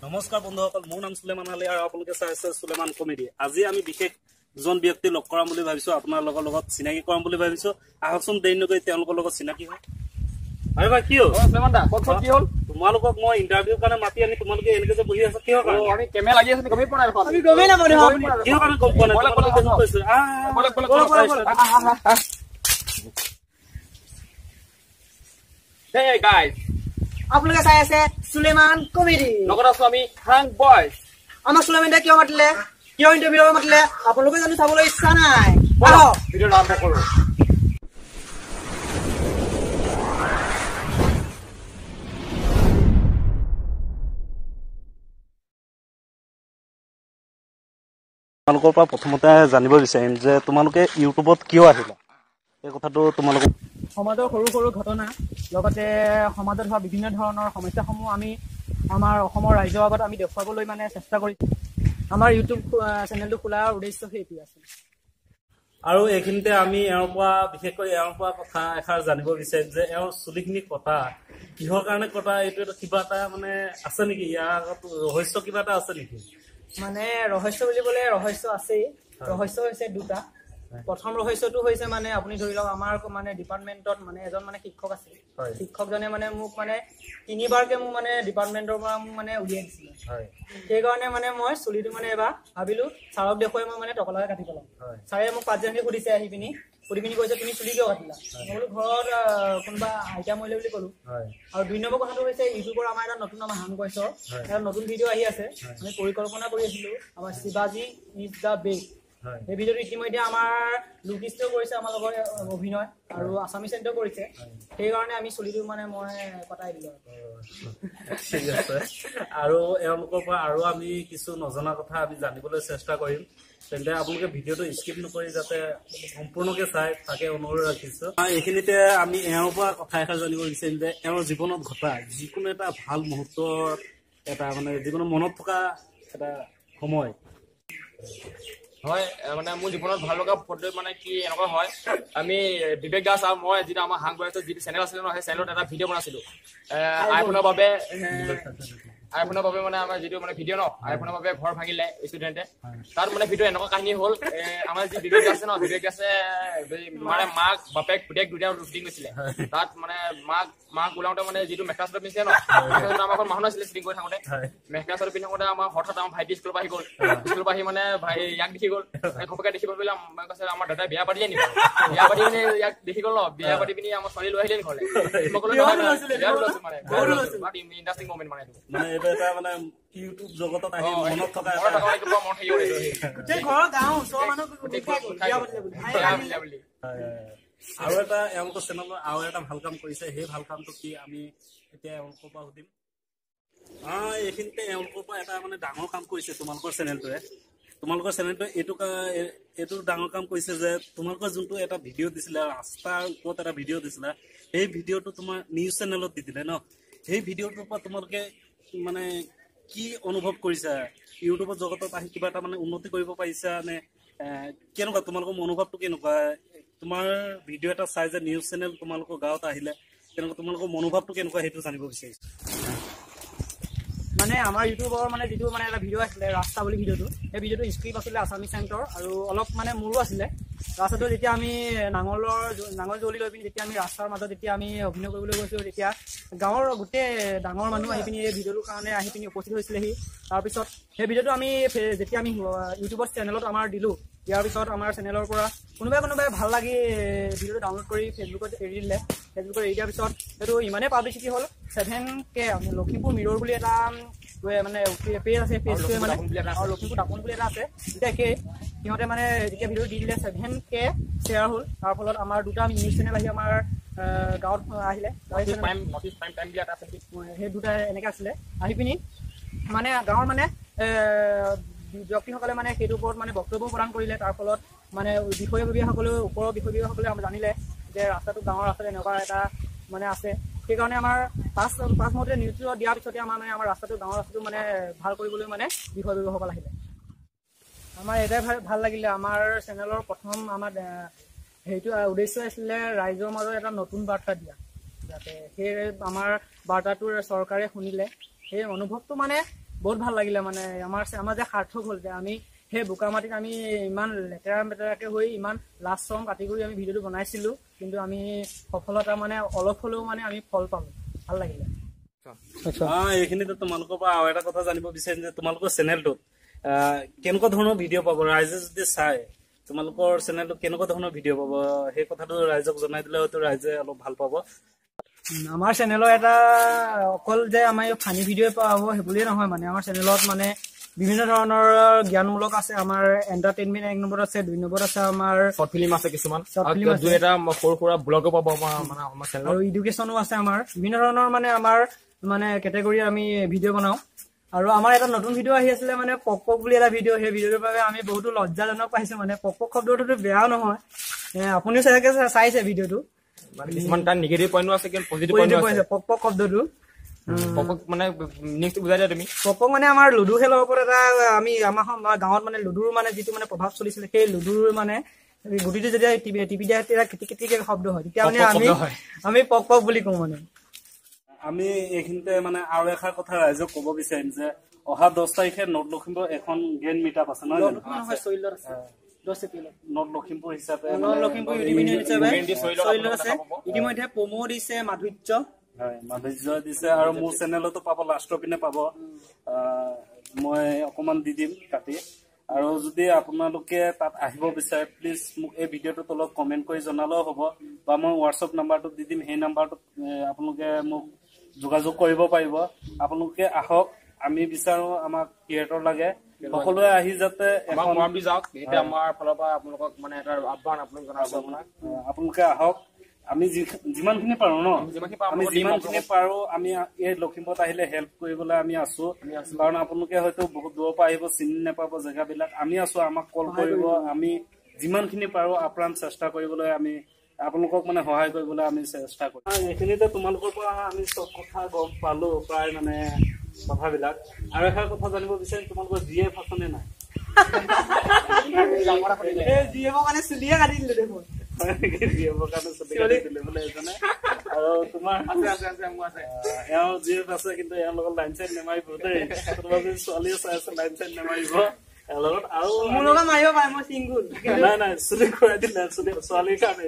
নমস্কাৰ বন্ধুসকল, মোৰ নাম সুলেমান আলী আৰু আপোনালোকে চাই আছে সুলেমান কমেডি। আজি আমি বিশেষ দুজন ব্যক্তি লগ কৰাম বুলি ভাবিছো, আপোনালোকৰ লগত চিনাকি কৰাম বুলি ভাবিছো। আহকচোন দেৰি নকৰি তেওঁলোকৰ লগত চিনাকি হওঁ। আৰে ভাই, কি হ'ল সুলেমান দা, কওকচোন কি হ'ল? তোমালোকক মই ইণ্টাৰভিউ কাৰণে মাতি আনি তোমালোকে এনেকে যে বহি আছা, কিহৰ কাৰণে? আমি কেমেৰা লাগি আছে, গমেই পোৱা নাই। আমি গমেই নাপাওঁ, কিহৰ কাৰণে গম পোৱা নাই? Hey guys, আপোনালোকে চাই আছে সুলেমান কমেডি, লগত আছো আমি হাং বয়জ। আমাক সুলেমান দা কিয় মাতিলে, কিয় ইণ্টাৰভিউ মাতিলে, আপোনালোকে জানো চাবলৈ ইচ্ছা নাই? আহক ভিডিঅ' আৰম্ভ কৰো। তোমালোকৰ পৰা প্ৰথমতে জানিব বিচাৰিম যে তোমালোকে ইউটিউবত কিয় আহিলা, এই কথাটো। তোমালোক সমাজৰ সৰু সৰু ঘটনা, লগতে সমাজত হোৱা বিভিন্ন ধৰণৰ সমস্যাসমূহ আমি আমাৰ অসমৰ ৰাইজৰ আগত আমি দেখুৱাবলৈ মানে চেষ্টা কৰিছোঁ। আমাৰ ইউটিউব চেনেলটো খোলাৰ উদ্দেশ্য সেইটোৱে আছিল। আৰু এইখিনিতে আমি এওঁৰ পৰা, বিশেষকৈ এওঁৰ পৰা কথা এষাৰ জানিব বিচাৰিম যে এওঁৰ চুলিখিনি কটা কিহৰ কাৰণে কটা, এইটো এটা কিবা এটা মানে আছে নেকি, ইয়াৰ আগত ৰহস্য কিবা এটা আছে নেকি? মানে ৰহস্য বুলিবলৈ ৰহস্য আছেই। ৰহস্য হৈছে দুটা। প্ৰথম ৰহস্যটো হৈছে মানে আপুনি ধৰি লওক আমাৰ মানে ডিপাৰ্টমেণ্টত মানে এজন মানে শিক্ষক আছিল। শিক্ষকজনে মানে মোক মানে তিনিবাৰকে মোক মানে ডিপাৰ্টমেণ্টৰ পৰা মোক মানে উলিয়াই দিছিলে। সেইকাৰণে মানে মই চুলিটো মানে এবাৰ ভাবিলো ছাৰক দেখুৱাই মই মানে টকলাকে কাটি পেলাম। ছাৰে মোক পাঁচজনকে সুধিছে আহি পিনি, সুধি পিনি কৈছে তুমি চুলি কিয় কাটিলা? মই বোলো ঘৰত কোনোবা আইতা মৰিলে বুলি ক'লো। আৰু দুই নম্বৰ কথাটো হৈছে ইউটিউবৰ আমাৰ এটা নতুন, আমাৰ হাং বয়ছৰ এটা নতুন ভিডিঅ' আহি আছে, আমি পৰিকল্পনা কৰি আছিলো আমাৰ শিৱাজী is the best. সেই ভিডিঅ'টো ইতিমধ্যে আমাৰ লুকিষ্টেও কৰিছে আমাৰ লগত অভিনয়, আৰু আছামী চেণ্টেও কৰিছে। সেইকাৰণে আমি চুলিটো মানে মই কটাই দিলো। ঠিক আছে, আৰু এওঁলোকৰ পৰা আৰু আমি কিছু নজনা কথা আমি জানিবলৈ চেষ্টা কৰিম। তেন্তে আপোনালোকে ভিডিঅ'টো স্কিপ নকৰি যাতে সম্পূৰ্ণকে চাই তাকে অনুৰোধ ৰাখিছো। এইখিনিতে আমি এওঁৰ পৰা কথা এষাৰ জানিব বিচাৰিম যে এওঁৰ জীৱনত ঘটা যিকোনো এটা ভাল মুহূৰ্ত, এটা মানে জীৱনত মনত থকা এটা সময়। হয়, মানে মোৰ জীৱনত ভাল লগা ফটো মানে কি এনেকুৱা হয়, আমি বিবেক দাস আৰু মই যিটো আমাৰ হাং বয়সৰ যিটো চেনেল আছিলে ন, সেই চেনেলত এটা ভিডিঅ' বনাইছিলো আইফোনৰ বাবে। আইফোনৰ বাবে মানে আমাৰ যিটো মানে ভিডিঅ' ন, আইফোনৰ বাবে ঘৰ ভাঙিলে ষ্টুডেণ্টে। তাত মানে ভিডিঅ' এনেকুৱা কাহিনী হ'ল, আমাৰ যি বিবেক দাস ন, বিবেক দাসে মানে মাক বাপেক পুতেক দুটা শ্বুটিং গৈছিলে। তাত মানে মাক ওলাওঁতে মানে যিটো মেখেলা চাদৰ পিন্ধিছিলে ন, আমাৰ ঘৰত মানুহ আছিলে শ্বুটিং কৰি থাকোঁতে, মেখেলা চাদৰ পিন্ধি থাকোঁতে আমাৰ হঠাৎ আমাৰ ভাইটি স্কুলৰ পৰা আহি গ'ল। স্কুলৰ পৰা আহি মানে ভাই ইয়াক দেখি গ'ল, ঘপকে দেখি পেলাই কৈছে আমাৰ দাদাই বিয়া পাতিলে নেকি? বিয়া পাতি পিনি ইয়াক দেখি গ'ল ন, বিয়া পাতি পিনি আমাৰ ছোৱালী লৈ আহিলে ঘৰলে। মই ক'লো মানে ইণ্টাৰেষ্টিং মমেণ্ট মানে এইটো এটা মানে ইউটিউব জগতত আহি মনত থকা বুলি। আৰু এটা এওঁলোকৰ চেনেলৰ আৰু এটা ভাল কাম কৰিছে, সেই ভাল কামটো কি আমি এতিয়া এওঁলোকৰ পৰা সুধিম। এইখিনিতে এওঁলোকৰ পৰা এটা মানে ডাঙৰ কাম কৰিছে তোমালোকৰ চেনেলটোৱে। তোমালোকৰ চেনেলটোৱে এইটো ডাঙৰ কাম কৰিছে যে তোমালোকৰ যোনটো এটা ভিডিঅ' দিছিলে, ৰাস্তাৰ ওপৰত এটা ভিডিঅ' দিছিলে, সেই ভিডিঅ'টো তোমাৰ নিউজ চেনেলত দি দিলে ন। সেই ভিডিঅ'টোৰ পৰা তোমালোকে মানে কি অনুভৱ কৰিছা? ইউটিউবৰ জগতত আহি কিবা এটা মানে উন্নতি কৰিব পাৰিছা নে কেনেকুৱা তোমালোকৰ মনোভাৱটো কেনেকুৱা? তোমাৰ ভিডিঅ' এটা চাই যে নিউজ চেনেল তোমালোকৰ গাঁৱত আহিলে কেনেকুৱা তোমালোকৰ মনোভাৱটো কেনেকুৱা, সেইটো জানিব বিচাৰিছো। মানে আমাৰ ইউটিউবৰ মানে যিটো মানে এটা ভিডিঅ' আছিলে ৰাস্তা বুলি ভিডিঅ'টো, সেই ভিডিঅ'টো স্ক্ৰিপ্ট আছিলে আছামী চেণ্টৰ আৰু অলপ মানে মোৰো আছিলে। ৰাস্তাটো যেতিয়া আমি নাঙল জুৱলি লৈ পিনি যেতিয়া আমি ৰাস্তাৰ মাজত যেতিয়া আমি অভিনয় কৰিবলৈ গৈছিলোঁ, তেতিয়া গাঁৱৰ গোটেই ডাঙৰ মানুহ আহি পিনি এই ভিডিঅ'টোৰ কাৰণে আহি পিনি উপস্থিত হৈছিলেহি। তাৰপিছত সেই ভিডিঅ'টো আমি যেতিয়া আমি ইউটিউবৰ চেনেলত আমাৰ দিলোঁ, দিয়াৰ পিছত আমাৰ চেনেলৰ পৰা কোনোবাই কোনোবাই ভাল লাগি ভিডিঅ'টো ডাউনলোড কৰি ফেচবুকত এৰি দিলে। ফেচবুকত এৰি দিয়াৰ পিছত সেইটো ইমানেই পাব্লিচিটি হ'ল, 7K Lakhimpur মিৰৰ বুলি এটা মানে পেজ আছে, পেজটোৱে মানে আৰু লখিমপুৰ দাপোন বুলি এটা আছে, তেতিয়া একেই সিহঁতে মানে যেতিয়া ভিডিঅ' দি দিলে 7K share হ'ল। তাৰ ফলত আমাৰ দুটা নিউজ চেনেল আহি আমাৰ গাঁৱত আহিলে, সেই দুটা এনেকৈ আছিলে আহি পিনি মানে গাঁৱৰ মানে ব্যক্তিসকলে মানে সেইটোৰ ওপৰত মানে বক্তব্য প্ৰদান কৰিলে। তাৰ ফলত মানে বিষয়ববীয়াসকলেও, ওপৰৰ বিষয়ববীয়াসকলে জানিলে যে ৰাস্তাটো গাঁৱৰ ৰাস্তাটো এনেকুৱা এটা মানে আছে। সেইকাৰণে আমাৰ পাঁচ মুহূৰ্ততে নিউজটো দিয়াৰ পিছতে আমাৰ মানে আমাৰ ৰাস্তাটো গাঁৱৰ ৰাস্তাটো মানে ভাল কৰিবলৈ মানে বিষয়ববীয়াসকল আহিলে। আমাৰ এটাই ভাল লাগিলে, আমাৰ চেনেলৰ প্ৰথম আমাৰ সেইটো উদ্দেশ্য আছিলে ৰাইজৰ মাজত এটা নতুন বাৰ্তা দিয়া, যাতে সেই আমাৰ বাৰ্তাটো চৰকাৰে শুনিলে। সেই অনুভৱটো মানে বহুত ভাল লাগিলে মানে আমাৰ আমাৰ যে সাৰ্থক হ'ল যে আমি সেই বোকা মাটিত আমি ইমান লেতেৰা মেতেৰাকে হৈ ইমান লাজ চৰম কাটি কৰি আমি ভিডিঅ'টো বনাইছিলোঁ, কিন্তু আমি সফলতা মানে অলপ হ'লেও মানে আমি ফল পালোঁ, ভাল লাগিলে। এইখিনিতে তোমালোকৰ পৰা আৰু এটা কথা জানিব বিচাৰিম যে তোমালোকৰ চেনেলটোত কেনেকুৱা ধৰণৰ ভিডিঅ' পাব, ৰাইজে যদি চাই তোমালোকৰ চেনেলটোত কেনেকুৱা ধৰণৰ ভিডিঅ' পাব, সেই কথাটো ৰাইজক জনাই দিলে হয়তো ৰাইজে অলপ ভাল পাব। আমাৰ চেনেলৰ এটা অকল যে আমাৰ ফানী ভিডিঅ' পাব সেই বুলিয়ে নহয়, মানে আমাৰ চেনেলত মানে বিভিন্ন ধৰণৰ জ্ঞানমূলক আছে, আমাৰ এণ্টাৰটেইনমেণ্ট 1 নম্বৰত আছে, 2 নম্বৰত আছে আমাৰ শৰ্ট ফিল্ম আছে, কিছুমান দুই এটা সৰু সুৰা ব্লগো পাব মানে আমাৰ চেনেলত, আৰু এডুকেশ্যনো আছে, আমাৰ বিভিন্ন ধৰণৰ মানে আমাৰ মানে কেটেগৰী আমি ভিডিঅ' বনাওঁ। আৰু আমাৰ এটা নতুন ভিডিঅ' আহি আছিলে মানে পক পক বুলি এটা ভিডিঅ', সেই ভিডিঅ'টোৰ বাবে আমি বহুতো লজ্জাজনক পাইছোঁ। মানে পক পক শব্দটোতো বেয়াও নহয়, আপুনিও চাগে চাইছে ভিডিঅ'টো, মানে কিছুমান তাৰ নিগেটিভ পইণ্টো আছে কিন্তু পজিটিভ পইণ্টো আছে। পক পক শব্দটো পক মানে নেক্সট বুজাই দিয়া তুমি। পক পক মানে আমাৰ লুডু খেলৰ ওপৰত এটা আমি আমাৰ গাঁৱত মানে লুডুৰ মানে যিটো মানে প্ৰভাৱ চলিছিলে, সেই লুডুৰ মানে গুটিটো যেতিয়া টিপি দিয়া তেতিয়া কেটি কেটিকে শব্দ হয়, তেতিয়া মানে আমি পক পক বুলি কওঁ। মানে আমি এইখিনিতে মানে আৰু এষাৰ কথা ৰাইজক ক'ব বিচাৰিম যে অহা 10 তাৰিখে নৰ্থ লখিমপুৰ এখন গ্ৰেণ্ড মিট আপ আছে নহয় জানো? নৰ্থ লখিমপুৰ হিচাপে ইতিমধ্যে প্ৰমো দিছে মাধুৰ্য, হয় মাধুৰ্য দিছে, আৰু মোৰ চেনেলতো পাব, লাষ্টৰ পিনে পাব, মই অকণমান দি দিম কাটি। আৰু যদি আপোনালোকে তাত আহিব বিচাৰে প্লিজ মোক এই ভিডিঅ'টোৰ তলত কমেণ্ট কৰি জনালেও হ'ব, বা মই হোৱাটছএপ নাম্বাৰটো দি দিম, সেই নাম্বাৰটোত আপোনালোকে মোক যোগাযোগ কৰিব পাৰিব। আপোনালোকে আহক, আমি বিচাৰো আমাক ক্ৰিয়েটৰ লাগে, সকলোৱে আহি যাতে আমাৰ ফালৰ পৰা আপোনালোকক মানে এটা আহ্বান আপোনালোকে আহক, আমি যিমানখিনি পাৰো ন, আমি যিমানখিনি পাৰো আমি এই লখিমপুৰত আহিলে হেল্প কৰিবলৈ আমি আছো। কাৰণ আপোনালোকে হয়তো বহুত দূৰৰ পৰা আহিব, চিনি নাপাব জেগাবিলাক, আমি আছো, আমাক কল কৰিব, আমি যিমানখিনি পাৰো আপ্ৰাণ চেষ্টা কৰিবলৈ, আমি আপোনালোকক মানে সহায় কৰিবলৈ আমি চেষ্টা কৰিম। এইখিনিতে তোমালোকৰ পৰা আমি চব কথা গম পালো প্ৰায় মানে কথাবিলাক। আৰু এষাৰ কথা জানিব বিচাৰিম, তোমালোকৰ জি এফ আছে নে নাই? জি এফৰ কাৰণে চুলিয়ে কাটি দিলো দেখোন। আৰু তোমাৰ এওঁ জি এফ আছে, কিন্তু এওঁৰ লগত লাইন চাইন নেমাৰিব দেই, কোনোবা যদি ছোৱালীয়ে চাই আছে লাইন চাইন নেমাৰিব এওঁৰ লগত। আৰু মোৰ লগত মাৰিব পাৰে, মই চিংগুল। নাই নাই, চুলি খুৱাই দিলে চুলি ছোৱালীৰ কাৰণে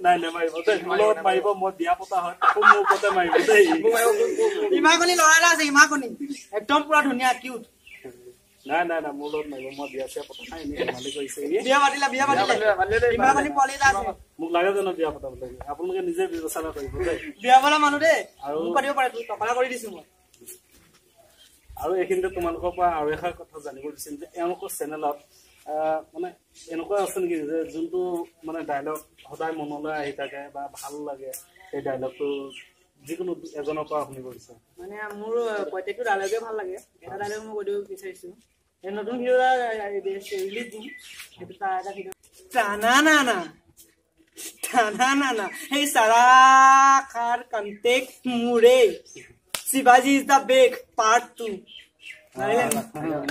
নাই নেমাৰিব দেই, মোৰ লগত মাৰিব, মই বিয়া পতা হয় তাকো মোৰ ওপৰতে মাৰিব দেই। ইমাকণি ল'ৰা এটা আছে, ইমাকণি একদম পুৰা ধুনীয়া কিউট। নাই নাই নাই, মোৰ লগত মাৰিব, মই বিয়া চিয়া পতা নাই, এনেই ধেমালি কৰিছে। বিয়া পাতিলা, বিয়া পাতিলে, ইমাকণি পোৱালি এটা আছে। মোক লাগে জানো বিয়া পতাব লাগে? আপোনালোকে নিজে বিবেচনা কৰিব দেই। বিয়া পতা মানুহ দেই, আৰু মোক পাতিব পাৰে, টকা কৰি দিছো মই। আৰু এইখিনিতে তোমালোকৰ পৰা আৰু এষাৰ কথা জানিব বিচাৰিম যে এওঁলোকৰ চেনেলত মানে এনেকুৱা আছে নেকি যে যোনটো মানে ডাইলগ সদায় মনলৈ আহি থাকে বা ভাল লাগে, সেই ডাইলগটো যিকোনো এজনৰ পৰা শুনিব বিচাৰোঁ। মানে মোৰ প্ৰত্যেকটো ডাইলগে ভাল লাগে, এটা ডাইলগ মই কৈ দিব বিচাৰিছোঁ। নতুন ভিডিঅ' এটা ৰিলিজ দিম, সেইটো তাৰ এটা ভিডিঅ'। টানা না না টানা না না, সেই চাৰা খাৰ কণ্টেক মোৰে, শিৱাজী is the back part 2।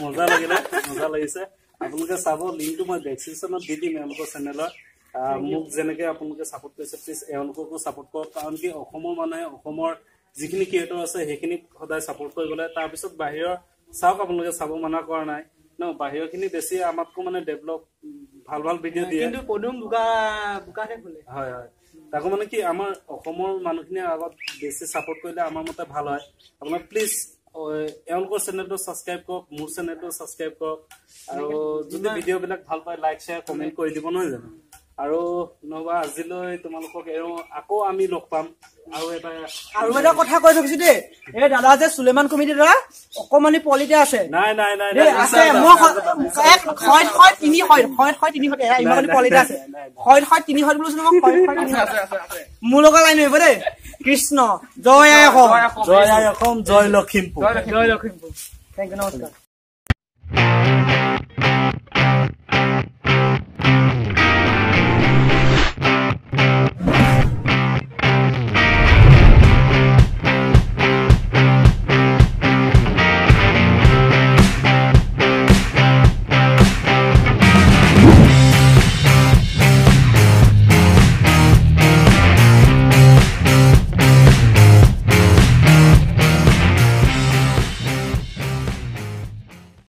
মজা লাগিলে, মজা লাগিছে। আপোনালোকে চাব, লিংকটো মই ডেছক্ৰিপশ্যনত দি দিম এওঁলোকৰ চেনেলত। মোক যেনেকে আপোনালোকে ছাপোৰ্ট কৰিছে, প্লিজ এওঁলোককো ছাপোৰ্ট কৰক, কাৰণ কি অসমৰ মানুহে অসমৰ যিখিনি ক্ৰিয়েটৰ আছে সেইখিনিক সদায় ছাপোৰ্ট কৰিব লাগে। তাৰপিছত বাহিৰৰ চাওক, আপোনালোকে চাব মানা কৰা নাই ন, বাহিৰৰখিনি বেছি আমাতকৈ মানে ডেভেলপ ভাল ভাল ভিডিঅ' দিয়ে, কিন্তু পদুম বোকা বোকাহে খোলে। হয় হয়, তাকো মানে কি আমাৰ অসমৰ মানুহখিনিয়ে আগত বেছি ছাপোৰ্ট কৰিলে আমাৰ মতে ভাল হয়। আপোনাক প্লিজ এওঁলোকৰ চেনেলটো ছাবস্ক্ৰাইব কৰক, মোৰ চেনেলটো ছাবস্ক্ৰাইব কৰক, আৰু যদি ভিডিঅ'বিলাক ভাল পায় লাইক শ্বেয়াৰ কমেণ্ট কৰি দিব, নহয় জানো? আৰু নহবা আজিলৈ তোমালোকক এৰো, আকৌ আমি লগ পাম। আৰু এটা কথা কৈ থৈছো দেই, এই দাদা যে সুলেমান কমিটি দাদা অকমানি পোৱালিতে আছে। নাই নাই নাই আছে, মই 1 6 6 3 6 6 6 3 6 ইমানমানি পোৱালিতে আছে। 6 6 3 6 বুলি কৈছো নহয়, 6 6 3 6 মোৰ লগত লাইন আহিব দেই। কৃষ্ণ, জয় আই অসম, জয় আই অসম, জয় লখিমপুৰ, জয় লখিমপুৰ। Thank U, নমস্কাৰ।